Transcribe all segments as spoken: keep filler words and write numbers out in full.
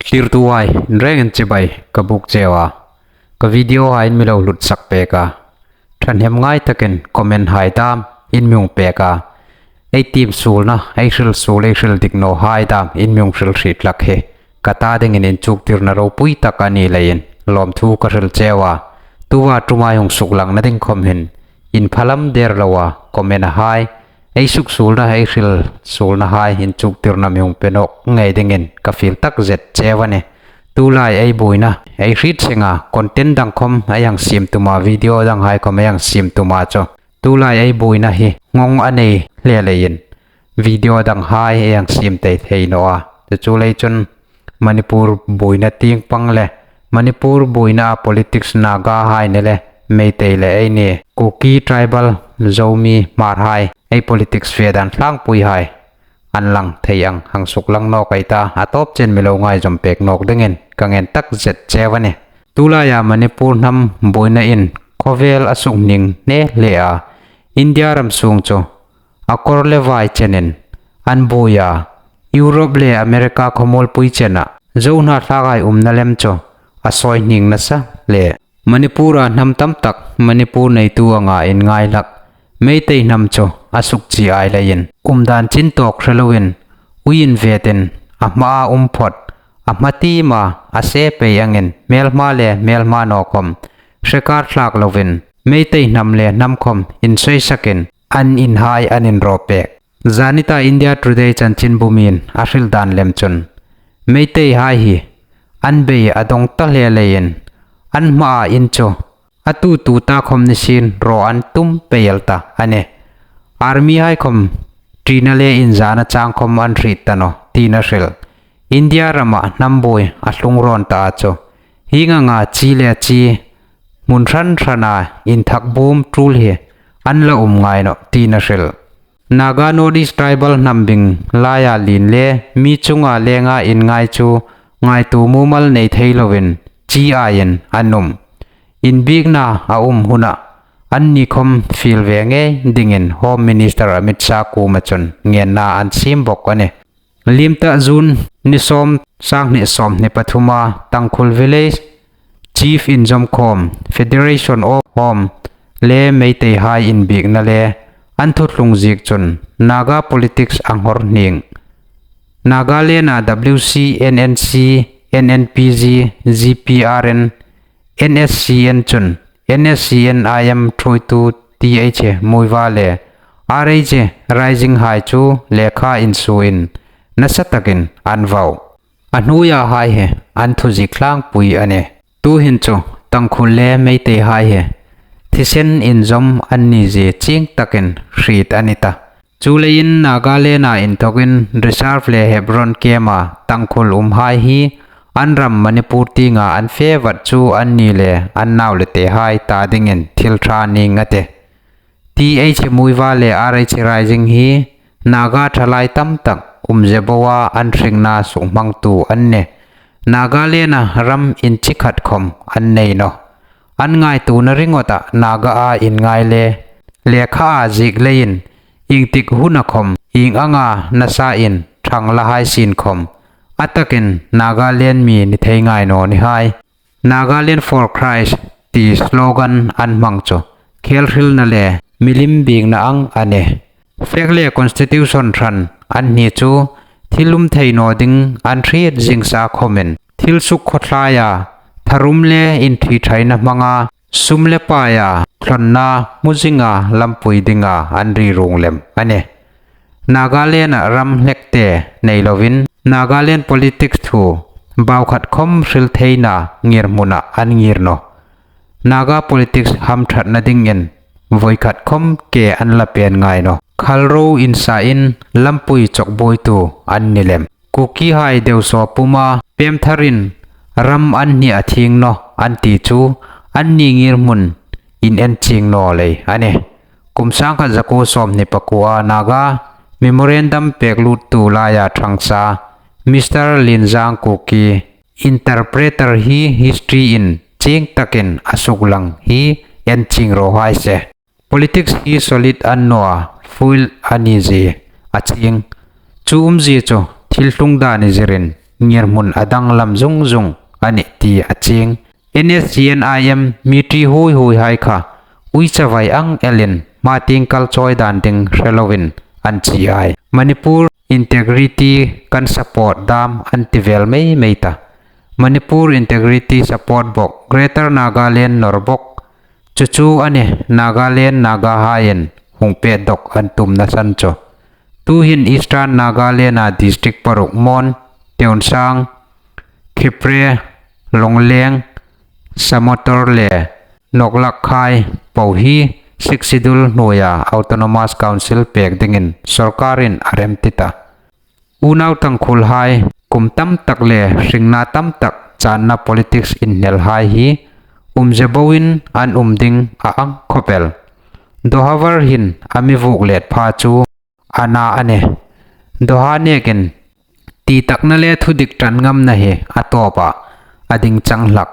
Thlirtuhai, inrengin chibai ka buk cheu a. Ka video hai in mi lo hlut sak pek a, ṭhahnem ngai takin comment hai dam in mi hung pek a. Ei tiem suolna, ei hril suol, ei hril dik naw hai dam in mi hung hril hriet hlak hi ka ta dingin inchuktirna ropui tak a ni leiin lawmthu ka hril cheu a. Tuta ṭuma hung suklangna ding khom hin inphalam der lo a, comment hai, ei suksuolna, ei hril suolna hai inchuktirna mi hung pe nawk ngei dingin ka fiel tak zet cheu a nih. Tulai ei buoina ei hriet seng a, content dang khom ei hang siem tum a, video dang hai khom ei hang siem tum a chu, tulai ei buoina hi ngawng a nei hle leiin video dang hai ei hang siem tei thei naw a. Chu chu lei chun Manipur buoina tieng pang le Manipur buoina a politics, Naga hai ni le Meitei le ei ni, Kuki tribal, Zomi, Hmar hai ei politics fe dan tlangpui hai an lang thei ang hang suklang nawk ei ta, a tawp chen mi lo ngaizawm pek nawk dingin ka ngen tak zet cheu a nih. Tulaia Manipur hnam buoina in khawvel a suk hning hne hle a, India ram sung chu a kawr le vai chenin an buoi a, Europe le America khawmuolpui chena Zo hnathlak hai umna lem chu a sawi hning nasa le. Manipur-a hnam tam tak Manipur neitu anga inngai hlak Meitei hnam chu a suk chi ai leiin umdan chin tawk hre loin, ui invetin, a hmaa um phot, a hma tima a se pei angin hmelma le hmelma naw khom hre kar thlak loin Meitei hnam le hnam khom insawisakin an inhai an inraw pek. Zanita India Today chanchinbu mi'n a hril dan lem chun, Meitei hai hi an bei a dawng ta hle leiin an hmaa in chu a tu tu ta khom ni sien raw an tum pei el ta a nih. Army hai khom ṭina le inzana chang khom an hriet ta nawh tiin a hril. India rama hnam buoi a tlung rawn ta a chu, hieng anga chi le chi hmun hran hrana inthak bum tul hi an la um ngai nawh tiin a hril. Naga North East Tribal hnam bing laia lien le mi chunga lenga inngai chu ngaituo mumal nei thei loin chi aiin an um. Inbiekna a um huna anni khom fiel ve ngei dingin Home Minister Amit Shah kuoma chun ngenna an siem bok a nih. Limta June ni sawm, sanghni sawmhni pathuma Tangkhul Village Chief inzawmkhawm, Federation of Home le Meitei hai inbiekna le an thuthlung ziek chun Naga politics a nghawr hning. Nagaland-a W C, N N C, N N P G, G P R N, N S C N chun N S C N I M ṭhuoitu T H Muivah le R H Rising hai chu lekha insuoin nasa takin an vau. A hnuoia hai hi an thu ziek tlangpui a nih. Tuhin chu Tangkhul le Meitei hai hi thisen inzawm an ni zie chieng takin hriet a ni ta. Chuleiin Nagaland-a inthokin Reserve le Hebron camp-a Tangkhul umhai hi an ram Manipur tienga an fe vat chu anni le an naulete hai ta dingin thil ṭha ning a tih. T H Muivah le R H Rising hi Naga ṭhalai tam tak umzie boa an hringna sukhmangtu an nih. Nagaland-a ram inchi khat khom an nei nawh. An ngaituona ringawta Naga-a inngai le lekha-a ziek leiin iengtik huna khom ieng anga nasain ṭhang la hai sien khom a takin Nagaland mi ni thei ngai naw ni hai. Nagaland for Christ ti slogan an hmang chu khel hrilna le milim biekna ang a nih. Flag le Constitution hran an hni chu thil um thei naw ding an hriet zing sa khomin thil suk khawtlaia tharum le inṭhiṭhaina hmanga sum le paia thlonna hmu zinga lampui dinga an ri ruong lem a nih. Nagaland-a ram hlekte nei lovin Nagaland politics thu bau khat khom hril theina ngirhmuna an ngir nawh. Naga politics hamṭhatna dingin voi khat khom ke an la pen ngai nawh. Khalro insain lampui chawk buoitu an ni lem. Kuki hai deusaw puma pemtharin ram an hni a thieng nawh an ti chu anni ngirhmun in en chieng naw lei a nih. Kum sangkhat zakuo sawmhni pakuo-a Naga Memorandum pek luttu laia ṭhangsa Mister Linzang Kuki, interpreter hi history-in chieng takin a suklang hi en chieng raw hai se. Politics hi solid a ni naw a, fluid a ni zie a chieng. Chu umzie chu thil tlung dan i zirin ngirhmun a danglam zung zung a nih ti a chieng. N S C N I M mi ṭi huoi huoi hai kha uicha vai ang elin hma tieng kal chawi dan ding hre lovin an chi ai. Manipur integrity kan support dam an ti vel mei mei ta. Manipur integrity support bawk Greater Nagaland nawr bawk. Chu chu a nih Nagaland Naga haiin hung pet dawk an tumna san chu. Tuhin Eastern Nagaland-a district paruk Mon, Tuensang, Khipre, Longleng, Samotor le Noklak khai po hi Sixth Schedule hnuoia Autonomous Council pek dingin sorkarin a remti ta. Unau Tangkhul hai kum tam tak le hringna tam tak channa politics inhnel hai hi umzie boin an um ding a ang khawp el. Doha var hin a mi vuk let pha chu a na a nih. Doha nekin ti takna le thudik ṭan ngamna hi a tawpa a ding chang hlak.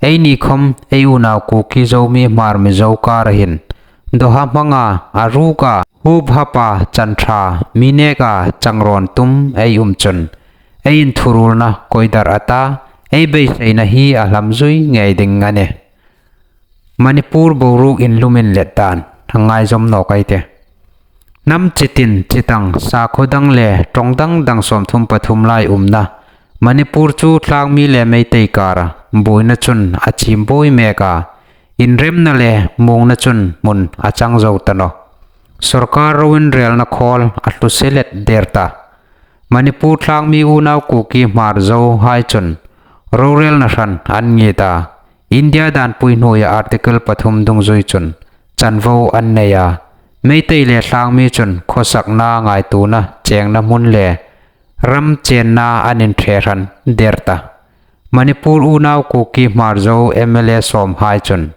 Eini khawm ei unau Kuki Zomi Hmar Mizo kara hin Doha hmanga a ruka hup hapa chan ṭha mi neka changrawn tum ei um chun ei inthurulna koidar a ta, ei beiseina hi a hlam zui ngei ding a nih. Manipur boruok inlum inlet dan a ngaizom nawk ei tih. Hnam chitin chitang sakhaw dang le ṭawng dang dang sawmthum pathum lai umna Manipur chu tlangmi le Meitei kara buoina chun a chim buoi mek a, inremna le muongna chun hmun a chang zo ta nawh. Sorkar roinrelna khawl a hlusie let der ta. Manipur tlangmi unau Kuki Hmar Zo hai chun rorelna hran an ngei ta. India danpui hnuoia Article pathum dungzui chun chanvo an nei a. Meitei le tlangmi chun khawsakna, ngaituona, chengna hmun le ram chenna an inṭhe hran der ta. Manipur unau Kuki Hmar Zo M L A sawm hai chun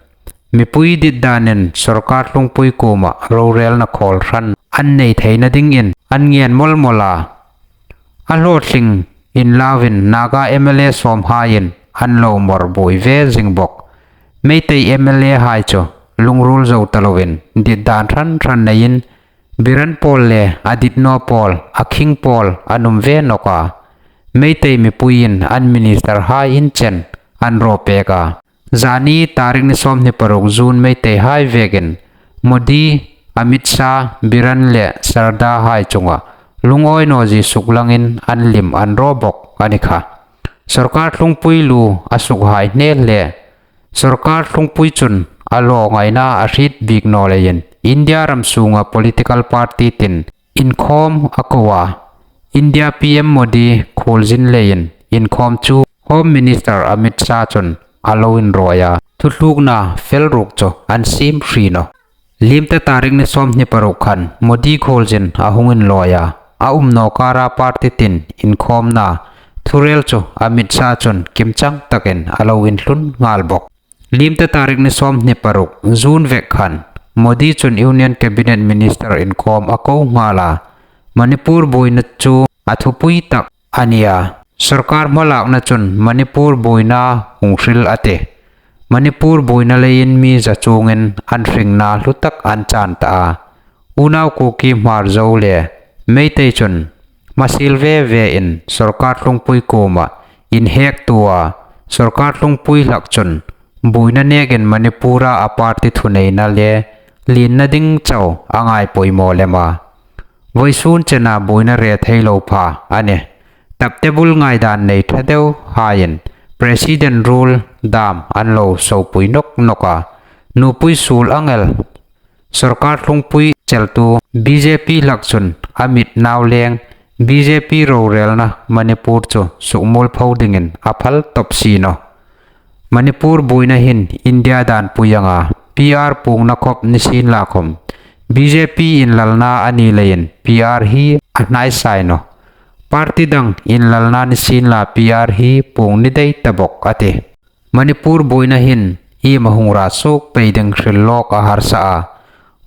mipui dit danin sorkar thlungpui kuoma rorelna khawl hran an nei theina dingin an ngen mawl mawl a. A hlawtling inlauvin Naga M L A sawm haiin an lo mawr buoi ve zing bawk. Meitei M L A hai chu lungril zo ta lovin dit dan hran hran neiin Biren pawl le a dit naw pawl, a khing pawl an um ve nawk a. Meitei mipuiin an minister hai in chen an raw pek a. Zani tarik ni sawmhni paruk June Meitei hai vekin Modi, Amit Shah, Biren le Sarda hai chunga lungawi naw zie suklangin an lim an raw bawk a ni kha. Sorkar thlungpui lu a sukhai hnel le sorkar thlungpui chun a law ngaina a hriet bik naw leiin India ram sunga political party tin inkhawm a ko a. India P M Modi khuolzin leiin inkhawm chu Home Minister Amit Shah chun a lo inrawi a. Thutlukna fel ruk chu an siem hri nawh. Limta tarik ni sawmhni paruk khan Modi khuolzin a hung inlawi a. A um naw kara party tin inkhawmna thurel chu Amit Shah chun kimchang takin a lo inthlun nghal bawk. Limta tarik ni sawmhni paruk June vek khan Modi chun Union Cabinet Minister inkhawm a ko nghal a. Manipur buoina chu a thupui tak a ni a. Sorkar hmalakna chun Manipur buoina hung hril a tih. Manipur buoina leiin mi za chungin an hringna hlu tak an chan ta a. Unau Kuki Hmar Zo le Meitei chun hmasil ve vein sorkar thlungpui kuoma inhek tu a, sorkar thlungpui hlak chun buoina nekin Manipura a party thuneina le lienna ding chau a ngai poimaw lem a. Voisun chena buoina re thei lo pha a nih. Tapte bul ngaidan nei ṭha deu haiin President rule dam an lo sopui nawk nawk a. Nupui suol ang el sorkar thlungpui cheltu B J P hlak chun a mit nau leng B J P rorelna Manipur chu sukmuolpho dingin a phal tawp si nawh. Manipur buoina hin India danpui anga P R puongna khawp ni sien la khawm B J P inlalna a ni leiin P R hi a hnai sai nawh. Party dang inlalna ni sien la P R hi puong ni dai ta bawk a tih. Manipur buoina hin iem a hung ra suok pei ding hril lawk a harsa a.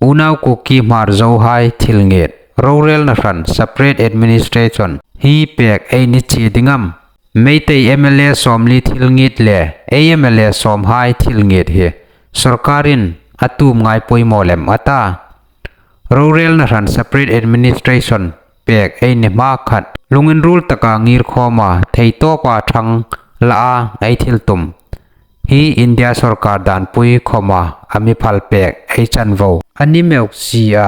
Unau Kuki Hmar Zo hai thil ngiet, rorelna hran separate administration hi pek ei ni chie ding am? Meitei M L A sawmli thil ngiet le ei M L A sawm hai thil ngiet hi sorkarin a tum ngai poimaw lem a ta. Rorelna hran separate administration pêk ei ni hmakhat, lunginruol taka ngîr khâwma theitâwpa ṭhang laa ei thil tum hi India sawrkar dânpui khawma a mi phalpêk ei chanvo a ni meuh si a.